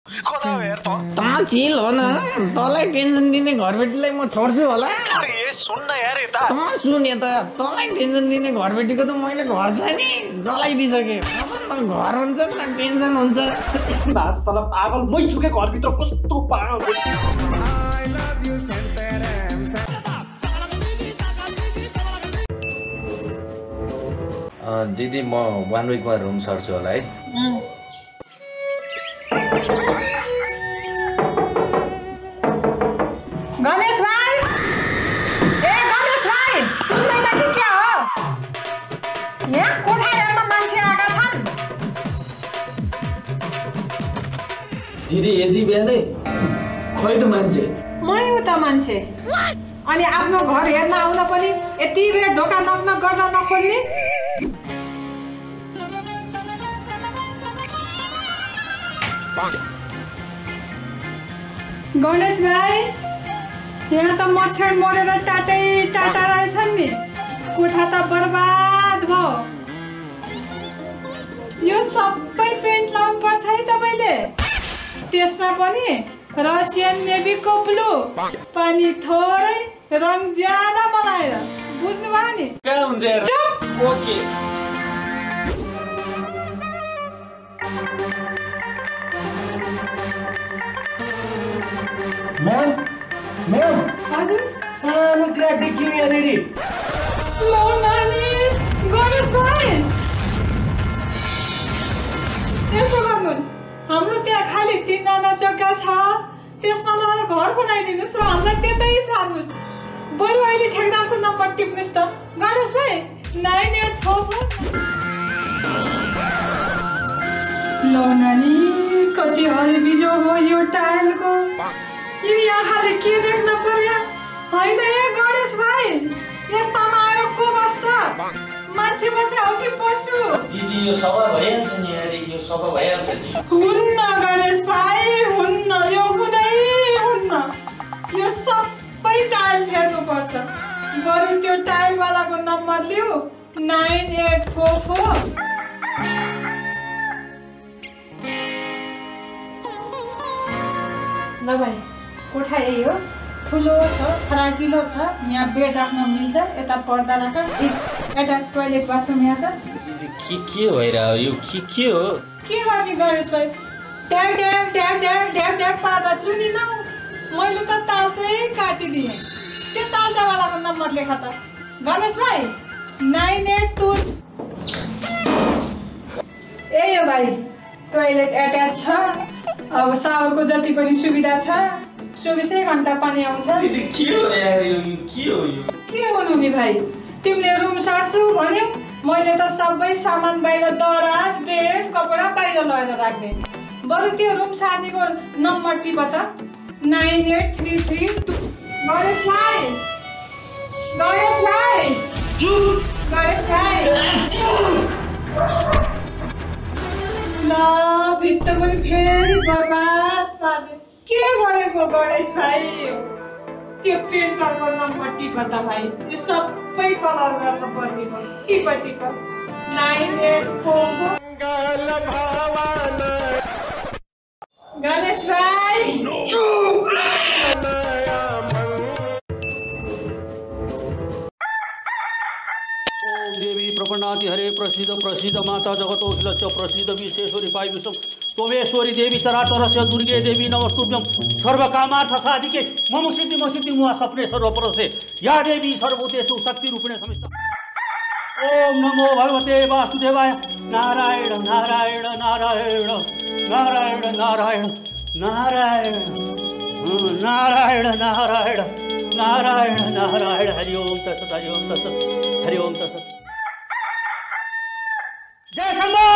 कता हेर त चिल हो न तँलाई टेन्सन दिने घरबेटीलाई म छोड्छु होला ए सुन न यार यता सुन यता तँलाई टेन्सन दिने घरबेटीको त मैले घर छ नि जलाइदिइसकेँ न घर हुन्छ न टेन्सन हुन्छ भाषाला पागल मै छुके घरभित्र कस्तो पागल दिदी म 1 विकमा रुम सर्छु होला है गणेश भाइ ए गणेश भाइ सुन्दैन कि के हो यहाँ कोठा हेर्न मान्छे आएका छन् दिदी यति बिहानै खै त मान्छे मै हो त मान्छे अनि आफ्नो घर हेर्न आउन पनि यति बेला ढोका नक्न गर्न नखोल्ने गणेश भाइ यहाँ त मच्छर मरेर टाटा रहेछन् नि कोठा त बर्बाद भयो यो सबै पेन्ट लाउनु पर्छ है तपाईले त्यसमा पनि रसियन नेभीको ब्लू पानी थोरै रङ ज्यादा बनाएर बुझ्नु भयो नि कहाँ हुन्छ यार ओके म्याम म्याम हजुर सानो क्र्याक देखियो यहाँनिर लो नानी गणेश भाइ यसो गर्नुहोस् हाम्रो त्यहाँ खाली 3 जग्गा छ त्यसमा लगेर घर बनाइदिनुहोस् र हामीलाई त्यतै सार्नुहोस् बरु अहिले ठेकदारको नम्बर टिप्नुहोस् त गणेश भाइ 9844 लो नानी कति हरिबिजो हो यो टाइलको यिनी आँखाले के देख्न पर्यो होइन ए गणेश भाइ यस्तामा आएर को बस्छ मान्छे बसे हो कि पशु दिदी यो सभा भइहाल्छ नि यार यो सभा भइहाल्छ नि हुन्न गणेश भाइ हुन्न यो हुँदै हुन्न यो सबै टाइल फेर्नुपर्छ बरु त्यो टाइलवालाको नम्बर लिऊ 9844 ल भाइ कोठा यही हो ठुलो छ फराकिलो छ यहाँ बेड राख्न मिल्छ यता पर्दा राख एटाच टोयलेट बाथरुम यहाँ छ दिदी के भइरहेको यो के हो के गर्ने गणेश भाइ ड्याग ड्याग ड्याग ड्याग ड्याग ड्याग पार्दा सुनिन मैले त ताल चाहिँ काटिदिएँ त्यो तालचावालाको नम्बर लेख त गणेश भाइ 982 ए यो भाइ टोयलेट एट्याच छ अब सावरको जति पनि सुविधा छ 24 घण्टा पानी आउँछ दिदी के हो यार यो के हुनु नि भाइ तिमीले रुम सर्छु भन्यौ मैले त सबै सामान बाहिर दराज बेड कपडा बाहिर लगेर राख्ने बरु त्यो रुम सार्नेको नम्बर टिप त 98332 गणेश भाइ गणेश भाइ ल भित्र पनि फेरि बर्बाद पार्ने के गरेको गणेश भाइ त्यो पेन्टरको नम्बर टिप त भाइ यो सबै कलर गर्न पर्ने भयो टिप 9844 गणेश भाइ देवी प्रपन्नाति हरे प्रसिद्ध प्रसिद्ध माता जगतोऽखिलस्य प्रसिद्ध विश्वेश्वरी पाई विश्व त्वमेश्वरी देवी चराचरस्य दुर्गे देवी नमस्तुभ्यं सर्वकामार्थ साधिके मम सिद्धि मुआ सपने सर्वपरसे या देवी सर्वभूतेषु शक्ति रूपिणे संस्थिता ओम नमो भगवते वासुदेवाय नारायण नारायण नारायण नारायण नारायण नारायण नारायण नारायण नारायण नारायण हरि ओम तत्सत हरि ओम तत्सत हरि ओम तत्सत जय शंभो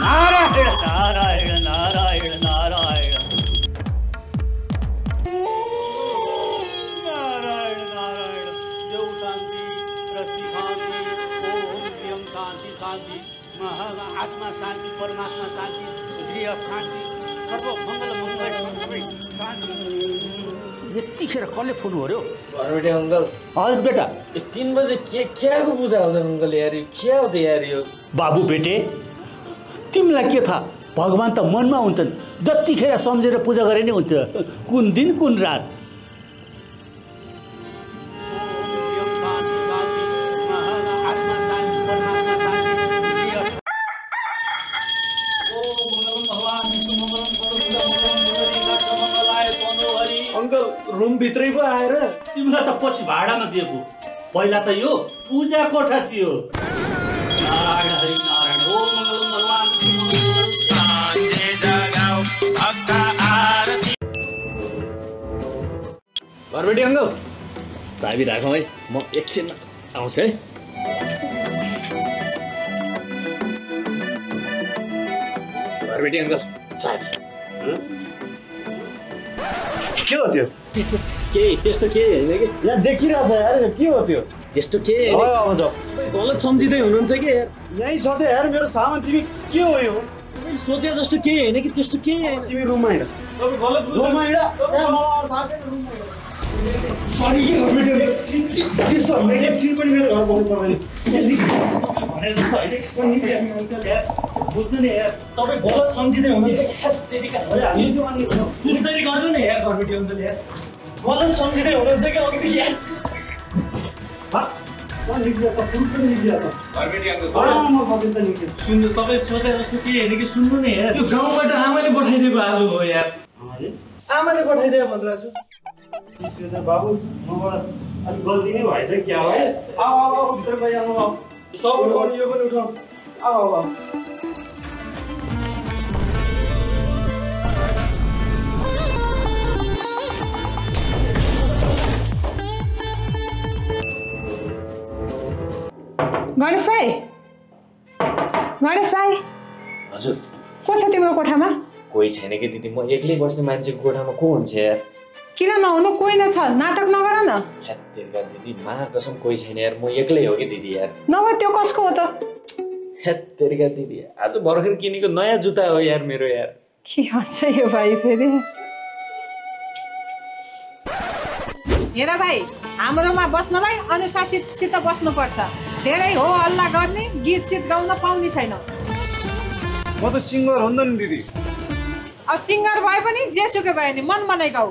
नारायण नारायण नारायण नारायण नारायण नारायण देव शांति प्रति शांति ओम प्रियम शांति शांति आत्मा शांति परमात्मा शांति गृह शांति सर्व मंगल मंगल शांति यतिखेर कसले फोन गर्यो घरबेटे अङ्कल हजुर बेटा 3 बजे के को पूजा हुन्छ अङ्कल यार यो के हो त यार यो बाबु बेटे तिमीलाई के थाहा भगवान् त मनमा हुन्छन् जतिखेर सम्झेर पूजा गरे नै हुन्छ कुन दिन कुन रात अङ्कल रुम भित्रै पो आएर तिमीलाई त पछि भाडामा दिएको पहिला त यो पूजा कोठा थियो नारायण हरि नारायण ओम मङ्गलम भगवान् घरबेटी अङ्कल चाबी राखौँ है म एकछिन आउँछु है घरबेटी अङ्कल चाबी के हो त्यो केही त्यस्तो केही होइन कि यहाँ देखिरहेछ यार के हो त्यो त्यस्तो केही होइन अब जाऊ गलत सम्झिँदै हुनुहुन्छ कि यार यहीँ छ त यार मेरो सामान तिमी के हो यो तपाईँले सोचे जस्तो केही होइन कि त्यस्तो केही होइन तिमी रुममा हिँड तपाईँ गलत रुममा हिँड सरी के घरबेटी त्यस्तो होइन एकछिन पनि मेरो घर बस्नु पर्दैन भने जस्तो होइन बुझ्नु नि यार तपाईँ गलत सम्झिँदै हुनुहुन्छ त्यतिका हामी त्यो मानिस सुस्तरी गर्नु नि यार घरबेटी अङ्कल यार गलत सम्झिँदै हुनुहुन्छ कि अघि यार सुन्नु तपाईँ सोचे जस्तो के होइन कि सुन्नु नि यार त्यो गाउँबाट आमाले पठाइदिएको आलु हो यार आमाले पठाइदियो भनेर छु बाबु मबाट अलिक गल्ती नै भएछ क्या हो है आऊ भित्र गइहाल्नु अब सब उठाउनु यो पनि उठाउनु आऊ गणेश भाइ हजुर को छ तिम्रो कोठामा कोही छैन कि दिदी म एक्लै बस्ने मान्छेको कोठामा को हुन्छ यार किन नहुनु कोही न छ नाटक नगर न हेत्तेरिका दिदी मा कसम कोही छैन यार म एक्लै हो कि दिदी यार नभए त्यो कसको हो त हेत्तेरिका दिदी आज भर्खर किनेको नयाँ जुत्ता हो यार मेरो यार के भन्छ यो भाइ फेरि हेर भाइ हाम्रोमा बस्नलाई अनुशासितसित बस्नुपर्छ धेरै हो हल्ला गर्ने गीत सित गाउन पाउने छैन म त सिङ्गर हो नि दिदी अब सिङ्गर भए पनि जेसुकै भयो नि मन मनै गाऊ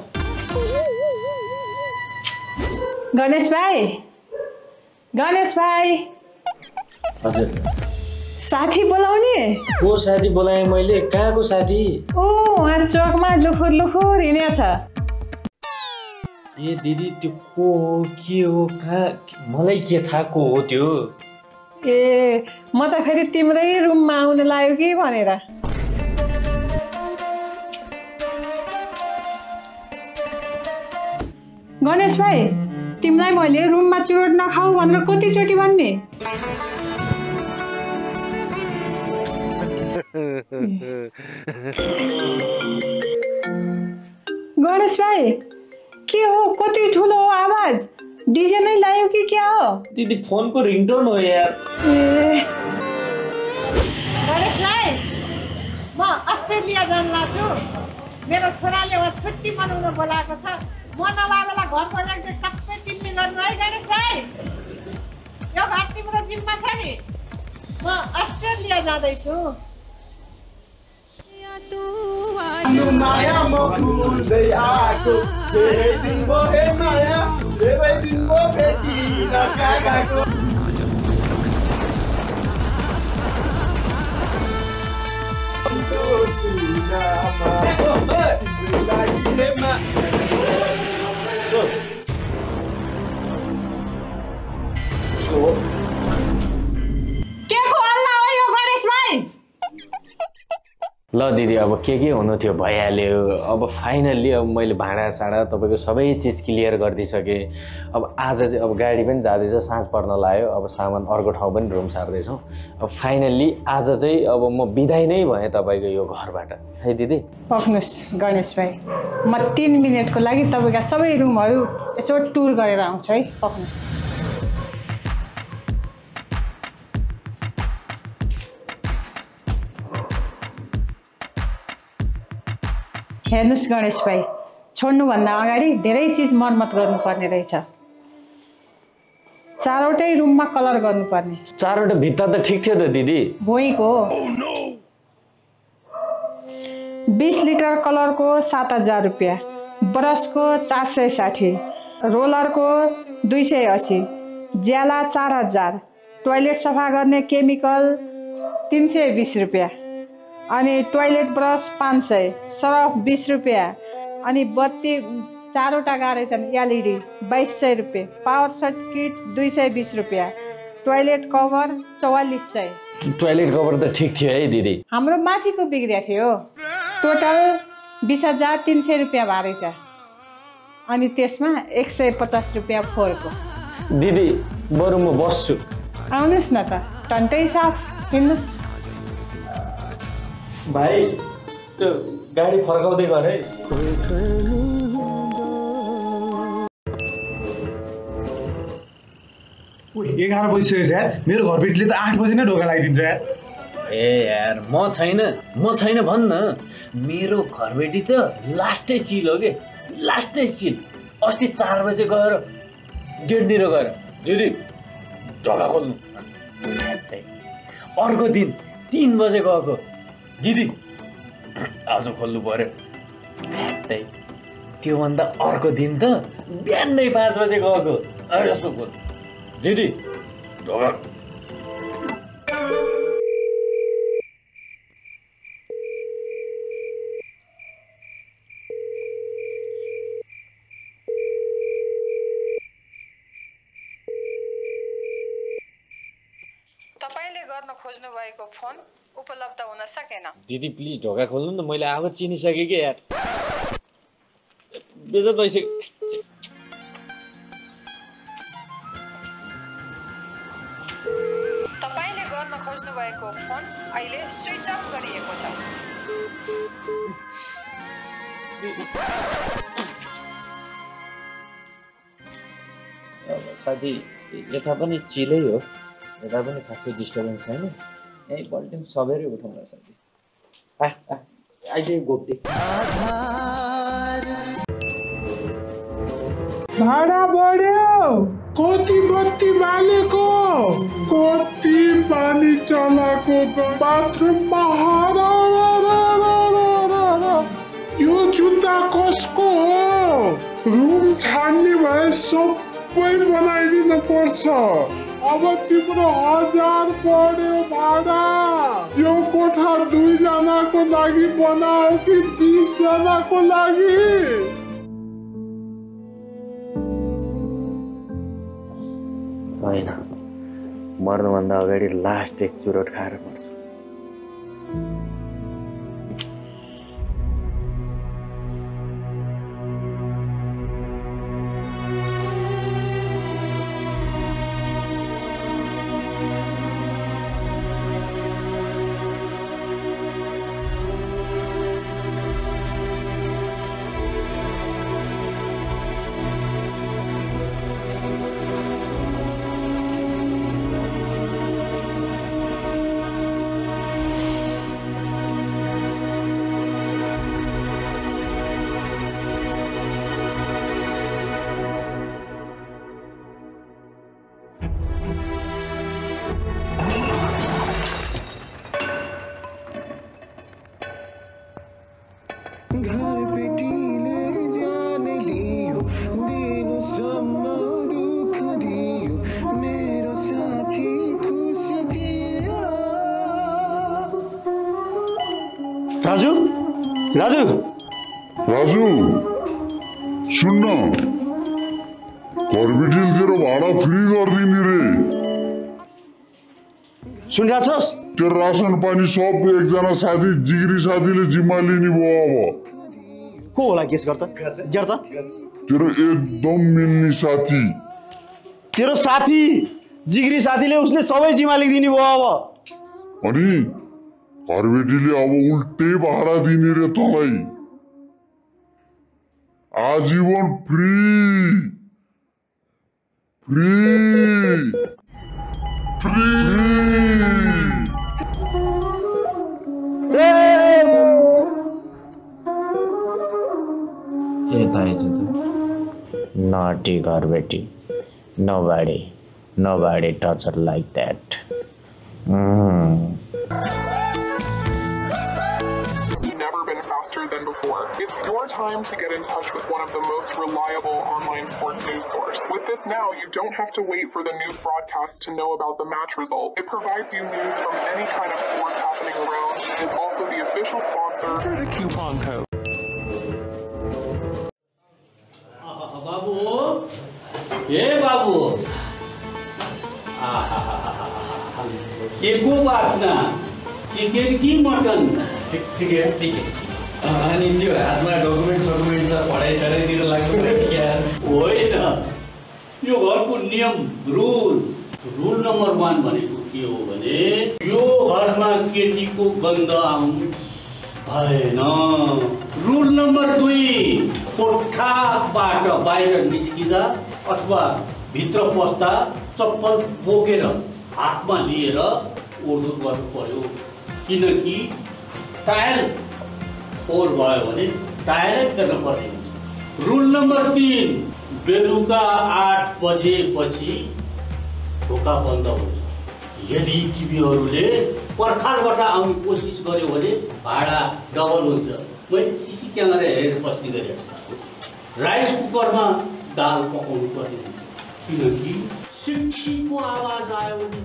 गणेश भाइ हजुर साथी बोलाउने को साथी बोलाएँ मैले कहाँको साथी ओ वहाँ चोकमा लुखुर लुखुर हिँडेछ ए दिदी त्यो को हो के हो कहाँ मलाई के थाहा को हो त्यो ए म त फेरि तिम्रै रुममा आउन लाग्यो कि भनेर गणेश भाइ तिमीलाई मैले रुममा चुरोट नखाऊ भनेर कतिचोटि भन्ने गणेश भाइ के हो कति ठुलो हो आवाज डीजे नै लायो कि क्या हो दिदी फोनको रिङटोन हो यार ए गणेश भाइ म अस्ट्रेलिया जान लाग्छु मेरो छोराले वहाँ छुट्टी मनाउन बोलाएको छ म नभएला घर बजारको सबै तिमीले गर्नु है गणेश भाइ यो घर तिम्रो जिम्मा छ नि म अस्ट्रेलिया जाँदैछु माया म खुल्दै आएको धेरै दिन भयो माया धेरै दिन भयो भेटिन काकाको के को हल्ला हो यो गणेश भाइ ल दिदी अब के हुनु थियो भइहाल्यो अब फाइनल्ली अब मैले भाँडासाँडा तपाईँको सबै चिज क्लियर गरिदिइसकेँ अब आज चाहिँ अब गाडी पनि जाँदैछ साँझ पर्न लाग्यो अब सामान अर्को ठाउँ पनि रुम सार्दैछौँ अब फाइनल्ली आज चाहिँ अब म बिदाई नै भएँ तपाईँको यो घरबाट है दिदी पक्नुहोस् गणेश भाइ म 3 मिनेटको लागि तपाईँका सबै रुमहरू यसो टुर गरेर आउँछु है पक्नुहोस् हेर्नुहोस् गणेश भाइ छोड्नुभन्दा अगाडि धेरै चिज मर्मत गर्नुपर्ने रहेछ 4वटै रुममा कलर गर्नुपर्ने 4वटा भित्ता त ठिक थियो त दिदी भुइँको 20 लिटर कलरको 7000 रुपियाँ, ब्रसको 460, रोलरको 280, ज्याला 4000, टोयलेट सफा गर्ने केमिकल 320 रुपियाँ, अनि टोयलेट ब्रस 500, सर्फ 20 रुपियाँ, अनि बत्ती 4वटा गाडे छन् एलइडी 2200 रुपियाँ, पावर सट किट 220 रुपियाँ, टोयलेट कभर 4400। टोयलेट कभर त ठिक थियो है दिदी। हाम्रो माथिको बिग्रिया थियो। टोटल 20,300 रुपियाँ भाडा छ, अनि त्यसमा 150 रुपियाँ फोहोरको। दिदी बरु म बस्छु। आउनुहोस् न त, टन्टै साफ हिँड्नुहोस्। भाइ त्यो गाडी फर्काउँदै गर है। 11 बजिसक्यो यार, मेरो घरबेटीले त 8 बजी नै ढोका लगाइदिन्छ यार। ए यार म छैन भन्न, मेरो घरबेटी त लास्टै चिल हो कि, लास्टै चिल। अस्ति 4 बजे गएर गेटतिर गएर दिदी ढोका खोल्नु, अर्को दिन 3 बजे गएको दिदी आज खोल्नु पर्यो, त्योभन्दा अर्को दिन त बिहानै 5 बजे गएको यसो खोल दिदी ढोका। तपाईले गर्न खोज्नु भएको फोन उपलब्ध हुन सकेन। दिदी प्लिज ढोका खोल्नु न, मैले आगो चिनिसकेँ कि यार, बेजत भइसक्यो। तपाईले गर्न खोज्नु भएको फोन अहिले स्विच अफ गरिएको छ। साथी यता पनि चिलै हो, यता पनि खासै डिस्टर्बेन्स छैन, यहीँ पल्ट्यौँ सबैले उठाउँला साथी। अहिले गोप्ती भाडा बढ्यो, कति बत्ती बालेको, कति पानी चलाको, बाथरुममा यो जुत्ता कसको हो? रुम छान्ने भए सबै बनाइदिनु पर्छ। अब तिम्रो 1000 बढ्यो भाडा। यो कोठा 2 जनाको लागि बनाऊ कि 20 जनाको लागि? होइन, मर्नुभन्दा अगाडि लास्ट एक चुरोट खाएर मर्छु। राजु राजु राजु सुन्न, घरबेटीले तेरो भाडा फ्री गरिदिने रे। सुनिरहेछस्? तेरो रासन पानी सब एकजना साथी जिग्री साथीले जिम्मा लिने भयो। अब को होला गेस गर्दा? तेरो एकदम मिल्ने साथी, तेरो साथी जिग्री साथीले उसले सबै जिम्मा लिदिने भयो। अब अनि घरबेटीले अब उल्टै भाडा दिने रे तँलाई, आजीवन free free free. Naughty घरबेटी, nobody touch her like that. Never been a house than before. It's your time to get in touch with one of the most reliable online sports news source. With this now, you don't have to wait for the news broadcast to know about the match result. It provides you news from any kind of sports happening around and is also the official sponsor. Get a coupon code. बाबु ए बाबु के को बास्ना chicken कि mutton अनि त्यो हातमा document छ पढाइ सढाइतिर लाग्नु होइन यो घरको नियम रुल नम्बर 1 भनेको के हो भने यो घरमा केटीको गन्ध आउनु भएन। रुल नम्बर 2 कोठाबाट बाहिर निस्किँदा अथवा भित्र पस्दा चप्पल बोकेर हातमा लिएर ओर्दो गर्नु पर्यो, किनकि टायल फोहोर भयो भने टायलै फेर्न पर्ने हुन्छ। रुल नम्बर 3 बेलुका 8 बजेपछि ढोका बन्द हुन्छ। यदि टिभीहरूले पर्खालबाट आउने कोसिस गर्यो भने भाडा डबल हुन्छ। मैले सिसी क्यामेरा हेरेर बस्ने गरेँ। राइस कुकरमा दाल पकाउनु पर्ने हुन्छ, किनकि सिक्सीको आवाज आयो भने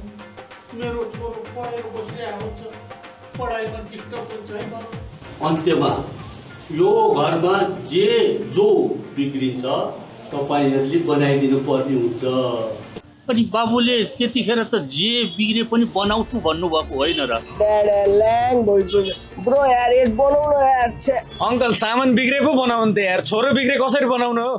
मेरो छोरो पढेर बसिरहेको हुन्छ, पढाइमा डिस्टर्ब हुन्छ है। अन्त्यमा यो घरमा जो बिग्रिन्छ तपाईँहरूले बनाइदिनु पर्ने हुन्छ। अनि बाबुले त्यतिखेर त जे बिग्रे पनि बनाउँछु भन्नुभएको होइन र? ब्रो यार एक बनाउनु यार। अङ्कल सामान बिग्रे पो बनाउनु त यार, छोरो बिग्रे कसरी बनाउनु हो?